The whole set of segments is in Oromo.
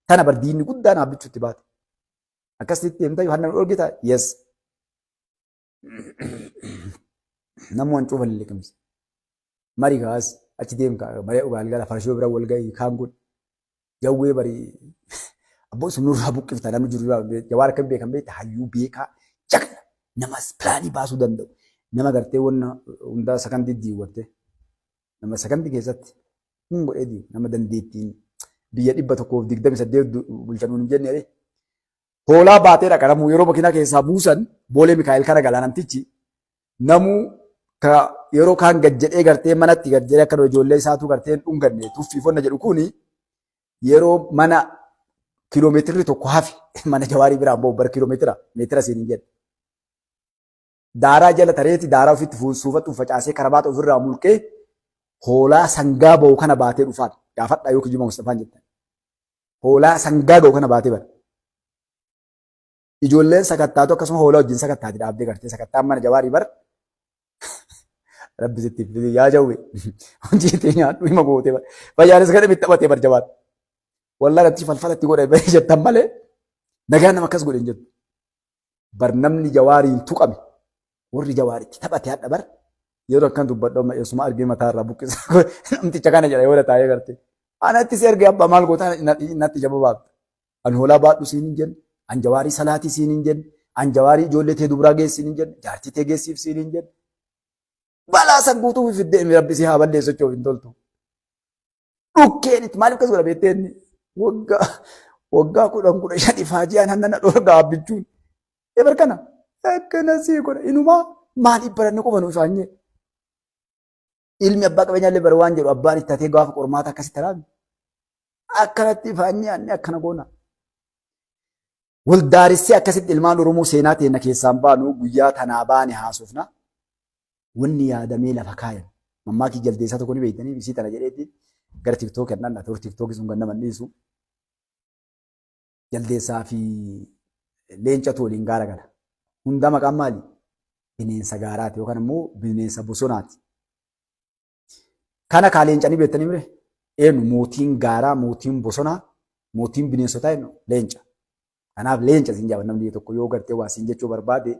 Tana bar diinni guddaan Abbichuutti baate. Akkasitti himta Yohaanna nu dhorgita? Yes. Namni waan cufa liqimsa. Mari kaas achi deem marii galgala farshoo bira wal ga'ii kaan kun jawwee bari abboo sun nurraa buqqifta namni jiru Jawaar akkam beekan beekta hayyuu beekaa jagna namas pilaanii baasuu danda'u nama gartee wanna hundaa sakandii diiwwatte nama sakandii keessatti kun godhee diiwu nama dandeettiin biyya 128 bulchanuun hin jenne hoolaa baatee dhaqa namuu yeroo makiinaa keessaa buusan Boolee Mikaa'el kana galaa namtichi namuu ka yeroo kaan gad jedhee gartee manatti gad jedhee akka ijoollee isaatu gartee hin dhunganne tuffiifonna jedhu kuni yeroo mana kiiloomeetirri tokko hafe mana Jawaarii biraan ba'u bara kiiloomeetira meetira siin hin jedhe. Daaraa jala tareeti daaraa ofitti suufatti facaasee karabaata ofirraa mulqee hoolaa sangaa ba'u kana baatee dhufaan gaafadhaa yoo kijiba Mustafaan jettan. Hoolaa sangaa ga'u kana baatee bara. Ijoolleen sakattaatu akkasuma hoolaa wajjin sakattaati dhaabdee gartee sakattaan mana Jawaarii bar. Rabbi sitti fide yaa jawwe hojii tee nyaadhu hima gootee bar. Fayyaanis kana itti taphatee bar Jawaar. Wallaa natti falfalatti godhe bahee jettan malee nagaan nama akkas godhe hin jettu. Bar namni Jawaariin tuqame warri Jawaaritti taphate hadha bar yeroo akkan dubbadhu amma eessuma argee mataa irraa buqqisa namticha kana jedha yoo taa'ee garte. Anatti si ergee abbaa maal gootaa natti jaba baafta. An hoolaa baadhu siin hin jenne, an Jawaarii salaatii siin hin jenne, an Jawaarii ijoollee tee dubraa geessiin hin jenne, jaartii tee geessiif siin hin jenne. Balaa san guutuu fiddee rabbi si haa balleessu jechuuf hin toltu. Dhukkeen itti maaliif akkas godha beektee inni waggaa waggaa 10 15 ifaajii an hanna dhorgaa Abbichuun. Ebar kana akkana sii godha inumaa maaliif baranne qofa nu ifaanyee. Ilmi abbaa qabeenyaa illee bara waan jedhu abbaan itti hatee gaafa qormaata akkasitti haraami. Akkanatti ifaanyee anni akkana goona. Waldaarissee akkasitti ilmaan Oromoo seenaa teenna keessaan baanu guyyaa tanaa baane haasofna. Wanni yaadamee lafa kaayan. Mammaakii jaldeessaa tokko ni beektanii isii tana jedheetti gara tiktookii annan dha. Tiktookii sun kan nama dhiisu. Jaldeessaa fi leencatu waliin gaara gala. Hundaa maqaan maali? Bineensa gaaraati yookaan immoo bineensa bosonaati. Kana kaa leencanii beektanii mire? Eenyu mootiin gaaraa, mootiin bosonaa, mootiin bineensotaa eenyu? Leenca. Kanaaf leenca siin jedhama namni tokko yoo gartee waa siin jechuu barbaade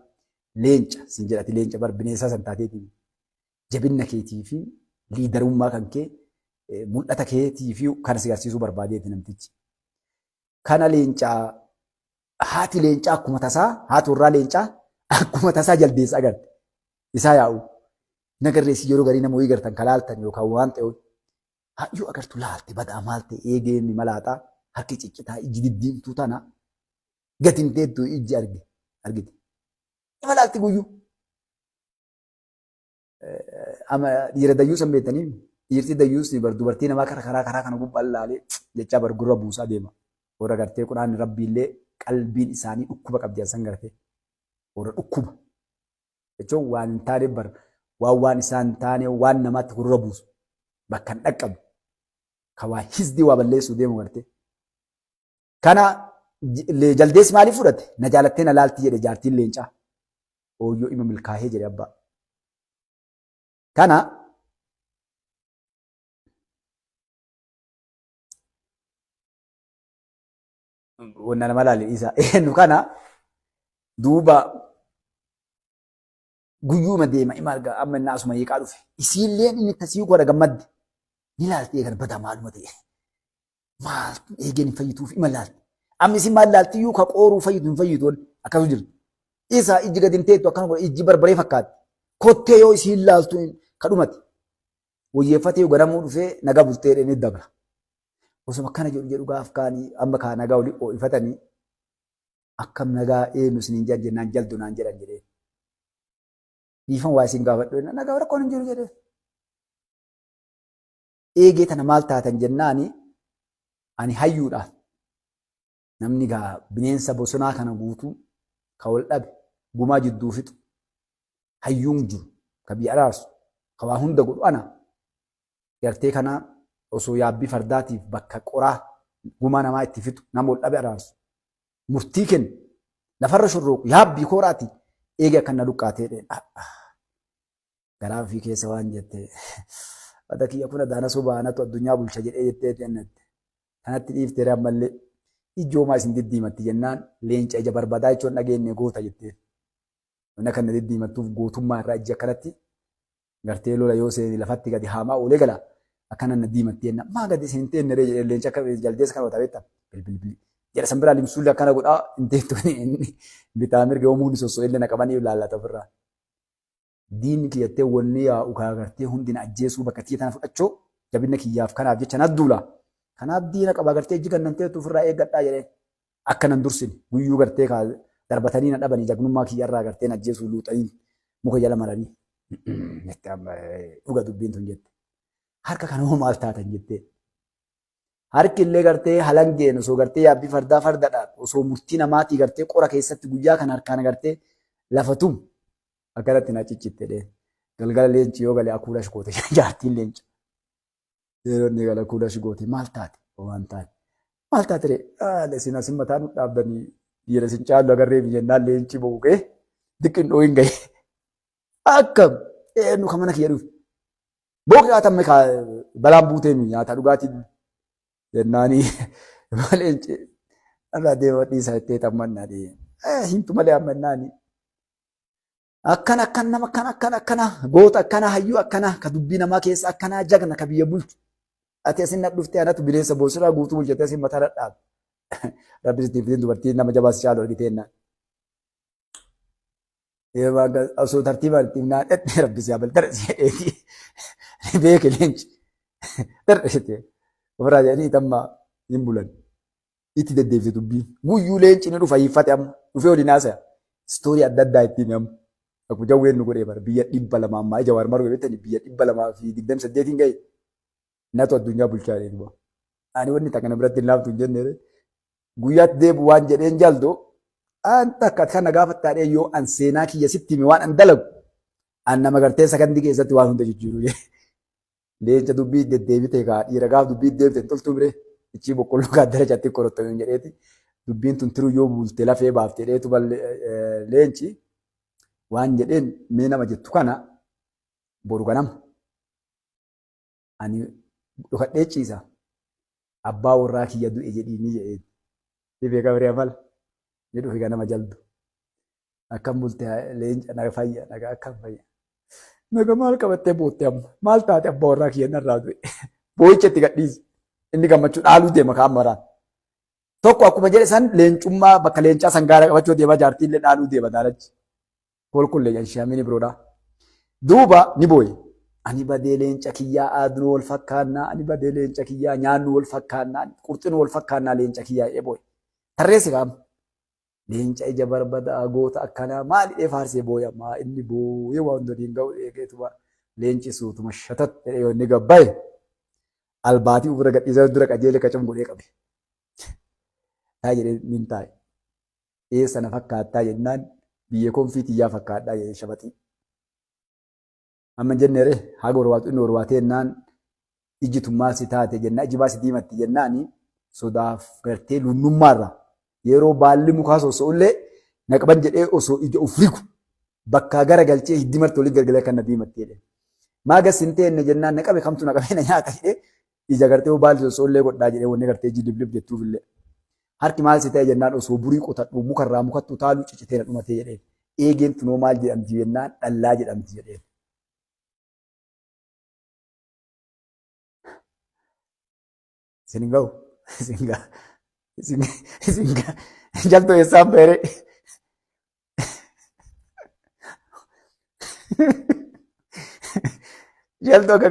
leenca siin jedhati leenca bar bineensaa san taateetii jabinna keetii fi liidarummaa kan kee mul'ata keetii fi kana si agarsiisuu barbaadeeti namtichi. Kana leencaa haati leencaa akkuma tasaa haati warraa leencaa akkuma tasaa jaldeessa agarte. Isaa yaa'u. Nagarreessi yeroo garii nama wayii gartan kalaaltan yookaan waan ta'e hayyuu agartu laalte badaa maal ta'e eegeen malaaxaa harki ciccitaa ijji diddiimtuu tana gadi hin teettu ijji arge argite. Ima laalti guyyuu. Ama dhiira dayyuu san beektanii dhiirti dayyuus bar dubartii namaa karaa karaa karaa kana gubbaan laalee jechaa bar gurra buusaa deema. Warra gartee quraanni rabbiillee qalbiin isaanii dhukkuba qabdi san gartee. Warra dhukkuba. Jechuun waan hin taane bar waan waan isaan hin taane waan namaatti gurra buusu bakka hin dhaqqabu. Ka waa hisdii waa balleessuu deemu gartee. Kana jaldeessi maaliif fudhate? Na jaalattee na laalti jedhe jaartiin leencaa. Ooyyoo ima milkaahee jedhe abbaa. Kana wanna nama laale dhiisa. Eenyu kana duuba guyyuuma deema ima arga amma inni asuma hiiqaa dhufe. Isiilleen inni tasii godha gammadde. Ni laalti eegan badaa maaluma ta'e. Maaltu eegeen hin fayyituuf ima laalti. Amma isin maal laalti iyyuu ka qooruu fayyitu hin fayyitu akkasu jirti. Isa ijji gadi hin teettu akkana godha ijji barbaree fakkaatti. Kottee yoo isiin laaltu ka dhumate. Woyyeeffatee ganamuu dhufee nagaa bultee jedhee ni dabra. Osuma akkana jedhu jedhu gaaf kaanii amma kaa nagaa olii ho'ifatanii akkam nagaa eenyu isiniin jedhan jennaan jaldu naan jedhan jedhee. Dhiifama waa isin gaafadhu jennaan nagaa rakkoon hin jiru jedhee. Eegee tana maal taatan jennaani ani hayyuudha. Namni gaa bineensa bosonaa kana guutuu ka wal dhabe gumaa jidduu fixu hayyuun jiru ka biyya araarsu ka waa hunda godhu ana gartee kana osoo yaabbii fardaatiif bakka qoraa gumaa namaa itti fixu nama wal dhabe araarsu murtii kennu lafarra shorrooqu yaabbii kooraati eegee akkan na luqqaatee dheen garaa ofii keessa waan jette wada kiyya kun adaana sobaanatu addunyaa bulcha jedhee jettee jennette kanatti dhiiftee ammallee. Ijoomaa isin diddiimatti jennaan leenca ija barbadaa jechuun dhageenye goota jetteen. Wanni akka inni diddiimattuuf gootummaa irraa ijji akkanatti gartee lola yoo seeni lafatti gadi haamaa oolee gala akkana na diimatti jenna. Maa gadi isin hin teenne ree jedhee leenca akka jaldeessa kana qotaa beektaa? Bilbilbil. Jedha san biraa limsuullee akkana godhaa hin teettu bitaa mirga yoo mukni sosso'e illee na qabanii ilaallata ofirraa. Diinni kiyyattee wanni yaa'u kaa gartee hundi na ajjeesuu bakka tiyya tana fudhachoo jabina kiyyaaf kanaaf jecha na duula. Kanaaf diina qaba gartee ijji gannan teettu ofirraa eeggadhaa jedhee akka nan dursine guyyuu gartee kaa darbatanii na dhabanii jagnummaa kiyyarraa gartee na ajjeesuu luuxanii muka jala maranii. Jette amma dhuga dubbiin tun jette. Harka kana hoo maal taatan jettee. Harki illee gartee halangeen osoo gartee yaabbii fardaa fardadhaan osoo murtii namaatii gartee qora keessatti guyyaa kana harkaan gartee lafa tum akkanatti na ciccitte dhee. Galgala leenci yoo gale akuula shikoote jaartiin leenca. Yeroo inni gala akuula shikoote maal taate waan taate. Maal taate ree haala isin asin mataa nu dhaabdanii dhiira isin caallu agarree jennaan leenci booqee diqqin dhoohin gahe. Akkam eenyu kan mana kiyya dhufe. Booqi haatamme balaan buutee mi nyaata dhugaatii jennaanii leenci irraa deema dhiisa jettee tammannaa dhee. Himtu malee ammannaanii. Akkana akkan nama akkana akkana akkana goota akkana hayyuu akkana ka dubbii namaa keessa akkanaa jagna ka biyya bulchu. Ati asin na dhuftee anatu bineensa boosiraa guutuu bulchatee asin mataa dhadhaabe. Rabbi sitti hin fidin dubartii nama jabaa si caalu argitee jennaan. Osoo tartiibaan itti himnaa dhadhee rabbi si habal dar'e si jedheeti. Beeke leenci. Dar'e jettee. Ofirraa jedhanii tamma hin bulan. Itti deddeebite dubbiin. Guyyuu leenci ni dhufa hiiffate amma. Dhufee waliin haasaya. Istoorii adda addaa ittiin amma. Akkuma jawween nu godhee bara biyya 200 ammaa ija waar maruu beektani biyya 228n ga'e. Natu addunyaa bulchaa jedhee duuba. Ani wanni takka na biratti hin laaftu hin jenne. Guyyaatti deebu waan jedheen jaldo an takka kana gaafattaadhee yoo an seenaa kiyya sitti hime waan an dalagu an nama gartee sakandii keessatti waan hunda jijjiiru jedhe. Leenca dubbii deddeebite kaa dhiira gaaf dubbii deebite hin toltuu bire ichii boqqolloo kaa darajatti qorottoon jedheeti dubbiin tun tiruu yoo bulte lafee baafte jedheetu leenci waan jedheen mee nama jettu kana boru ganama ani dhokadhee ciisa abbaa warraa kiyya du'e jedhiini jedheen. Ni beeka biree amala ni dhufe ganama jaldu. Akkam bulte leenca naga fayya naga akkam fayya. Naga maal qabattee bootte amma maal taate abbaa warraa kiyya narraa du'e. Boo'icha itti gadhiisi. Inni gammachuu dhaaluu deema kaan maraan. Tokko akkuma jedhe san leencummaa bakka leencaa san gaara qabachuu deema jaartii illee dhaaluu deema daalachi. Kolkollee jedhan biroodha. Duuba ni booye. Ani badee leenca kiyyaa aadnu wal fakkaannaa ani badee leenca kiyyaa nyaannu wal fakkaannaa qurxinu wal fakkaannaa leenca kiyyaa jedhee booye. Tarreessi qaama. Leenca ija barbadaa goota akkanaa maal hidhee faarsee booya maa inni booyee waan hundi hin ga'u eegeetuma leenci suutuma shatat jedhee yoo inni gabbaye albaatii ofirra gadhiisee dura qajeelee qacam godhee qabe. Taa jedhee nin taa'e. Eessa na fakkaattaa jennaan biyya konfii tiyyaa fakkaadhaa jedhee shabaxii. Amma jenne ree haga horwaatu inni horwaatee jennaan iji tun maal si taate jennaan iji maal si diimatti jennaani sodaaf gartee lunnummaarraa yeroo baalli mukaa sosso'ullee na qaban jedhee osoo ija of rigu bakkaa gara galchee hiddi marti olii gargalee akka na diimatti jedhee. Maa gas hin teenne jennaan na qabe kamtu na qabee na nyaata jedhee ija gartee yoo baalli sosso'ullee godhaa jedhee wanni gartee iji liblib jettuufillee. Harki maal si ta'e jennaan osoo burii qotadhu mukarraa mukatti utaaluu cicitee na dhumatee jedheen. Eegeen tunoo maal jedhamti jennaan dhallaa jedhamti jedheen. Isin hin ga'u. Isin ga'a. Isin ga'a. Jaltoo eessaan ba'ere. Jaltoo akka